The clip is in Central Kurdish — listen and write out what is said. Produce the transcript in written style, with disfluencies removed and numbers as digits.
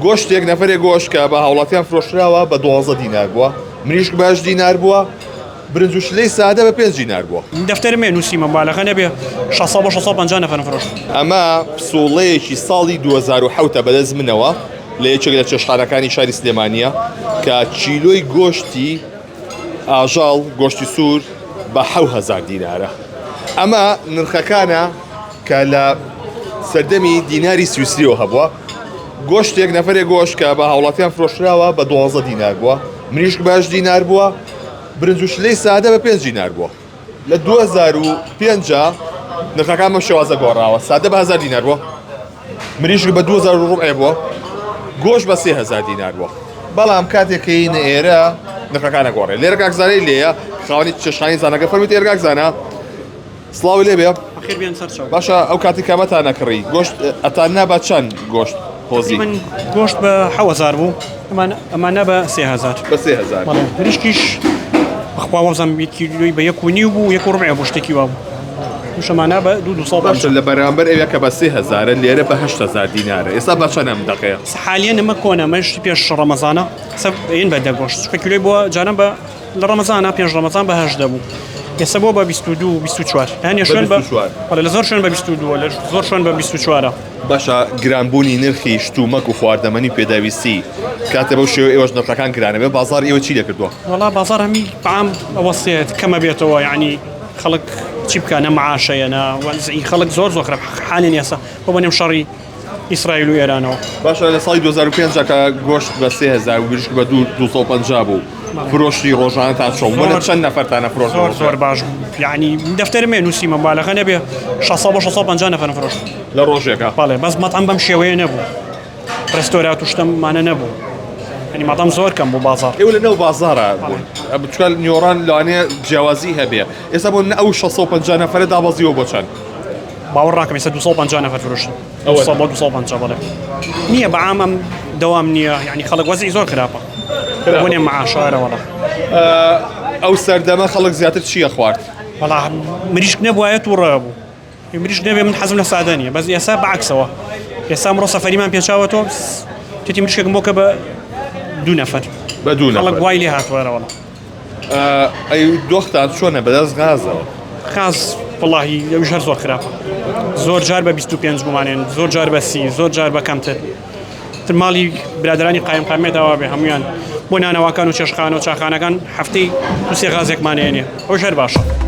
گۆشتێک نەفەرێک گۆشت کە بە هاوڵاتیان فرۆشراوە بە دوانزە دینار بووە، مریشک بە هەشت دینار بووە، برنج و شلەی سادە بە پێنج دینار بووە. دەفتەرم هەیە نووسیمە مبالەغە نەبێ 600 بۆ 650 نەفەرم فرۆشت. ئەمە پسوڵەیەکی ساڵی 2007 ە بەدەست منەوە لە یەکێک لە چێشتخانەکانی شاری سلێمانییە کە کیلۆی گۆشتی ئاژەڵ گۆشتی سوور بە 7000 دینارە. ئەمە نرخەکانە کە لە سەردەمی دیناری سویسریەوە هەبووە. گۆشتێک نەفەرێک گۆشت کە بە هاوڵاتیان فرۆشراوە بە دوانزە دینار بووە، مریشک بە هەشت دینار بووە، برنج و شلەی سادە بە پێنج دینار بووە. لە 2005 نرخەکان بەم شێوازە گۆڕاوە، سادە بە 1000 دینار بووە، مریشک بە 2000 و ڕوبعێ بووە، گۆشت بە 3000 دینار بووە. بەڵام کاتێک کە یینە ئێرە نرخەکان ئەگۆڕێ. لێرە کاک زانای لێیە، خاوەنی چێشتخانەی زاناکە. فەرمووی ئێرە کاک زانا. سڵاوی لێ بێ. بەخێر بێن سەر چاو. باشە ئەو کاتی کە ئەمەتان ئەکڕی گۆشت ئەتان نا بە چەند گۆشت هۆزی؟ تقریبا گۆشت بە 7000 بوو ئەمان ئەمانە بە 3000 بە 3000 بەڵێ مریشکیش بەخوا وەبزانم یەک کیلۆی بە یەک و نیو بوو یەک و ڕبعێ بوو شتێکی وا بوو وشەمانە بە دوو دوو سەد و باشە پەنجا. لە بەرامبەر ئەویا کە بە 3000 لێرە بە 8000 دینارە ئێستا بە چەند ئەم دەقەیە؟ حالیەن ئەمە کۆنە ئەمەش پێش ڕەمەزانە سە ئەین بە دە گۆشت چونکە کیلۆی بووە جاران بە لە ڕەمەزانا پێش ڕەمەزان بە 18 بوو ئێستا بۆ بە 22 24 هەنێ شوێن بە بەڵێ لە زۆر شوێن بە 22 لە زۆر شوێن بە 24 باشە گرانبوونی نرخی شتومەک و خواردەمەنی پێداویستی کاتێ بەو شێوە ئێوەش نرخەکان گرانەبێ بازاڕی ئێوە چی لێکردووە؟ وەڵا بازاڕ هەمی بەعام ئەوەستێت کەمە بێتەوە یعنی خەڵک چی بکە نە معاشەیە نە وەزعی خەڵک زۆر زۆر خراپ حالیان ئێستا بۆ بەنێم شەڕی ئیسرائیل و ئێرانەوە. باشە لە ساڵی 2005 کە گۆشت بە 3000 و مریشک بە 250 بوو فرۆشتی ڕۆژانەتان چۆن بوو؟ لە چەند نەفەرتانە فرۆشت زۆر زۆر باش بوو یعنی دەفتەرم هەیە نووسیمە مبالەغە نەبێ 600 بۆ 650 نەفەرم فرۆشت لە ڕۆژێکا؟ بەڵێ بەس مەتعەم بەم شێوەیە نەبوو ڕێستۆرات و شتەمانە نەبوو یعنی مەتعەم زۆر کەم بوو بازاڕ. ئێوە لە ناو بازاڕا بوون چونکە نیۆڕان لەوانەیە جیاوازی هەبێ ئێستا بۆ ئەو 650 نەفەرە دابەزیوە بۆ چەند؟ باوەڕ ناکەم ئێستا 250 نەفەر فرۆشن 200 بۆ 250 بەڵێ نییە بە عام ئەم دەوام نییە یعنی خەڵک وەزعی زۆر خراپە بۆ نێ معاشارە وەڵا ئەو سەردەمە خەڵک زیاتر چییە خوارد؟ وەڵا مریشک نەبوایە تووڕە بوو مریشک نەبێ من حەزم لە سادە نییە بەس ئێستا بەعکسەوە ئێستا ئەمڕۆ سەفەریمان پێچاوەتەوە تێتی مریشکێکم بۆ کە بە دوو نەفەر بە دوو خەڵک وای لێ هاتووە وەڵا ئەی دۆختان چۆنە بەدەست غازەوە؟ غاز وەڵاهی ئەویش هەر زۆر خراپە زۆر جار بە 25 گومانێن زۆر جار بە سی زۆر جار بە کەمتر تر ماڵی برادرانی قایم قامێت ئاوا بێ هەمویان بۆ نانەواکان و چێشخانە و چاخانەکان هەفتەی دوسێ غازێکمانێنێ ئەو هەر باشە.